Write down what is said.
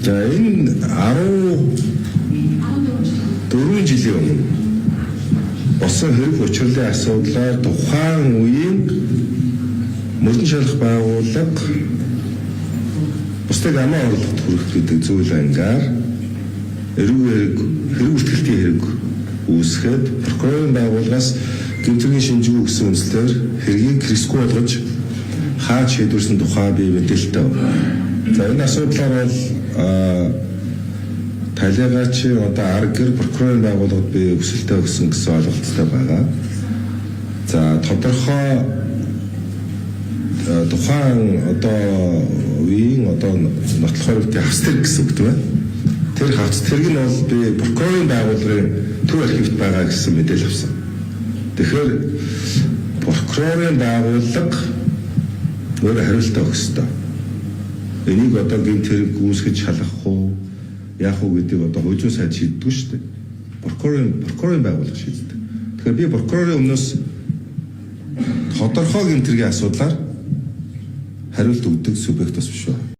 За, энэ 14 жилийн өмнө болсон хэрэг учирлын асуудлаар тухайн үеийн мөрдөн шалах байгууллага бусдыг амиа орлогод хүргэх гэдэг зүйл ангаар эрүүг хэрэг, хэрэг бүртгэлтийн хэрэг үүсгээд, прокурорын байгууллагаас гэмт хэргийн шинжгүй гэсэн үндслээр хэргийг хэрэгсгүй болгож хааж шийдвэрсэн тухай би мэдээлэлтэй байна. За, энэ асуудлаар бол Талигаачийн одоо арга гэр прокурорын байгууллагад би өсөлтөө өгсөн гэсэн ойлголттой байгаа. За, тодорхой тухайн одоо үеийн одоо нотлох баримтын хавц тэрэг гэсэн үг тийм ээ. Тэр хавц тэрэг нь бол би прокурорын байгууллагын төв архивт байгаа гэсэн мэдээлэл авсан. Тэгэхээр прокурорын байгууллага өөрөө хариултаа өгөх ёстой. Энийг одоо гэмт хэрэг үүсгэж шалгах уу, яах уу гэдгийг одоо хуулийн сайд шийддэг шүү дээ. Прокурорын байгууллага шийддэг. Тэгэхээр би прокурорын өмнөөс тодорхой гэмт хэргийн асуудлаар хариулт өгдөг субъект бас биш байна.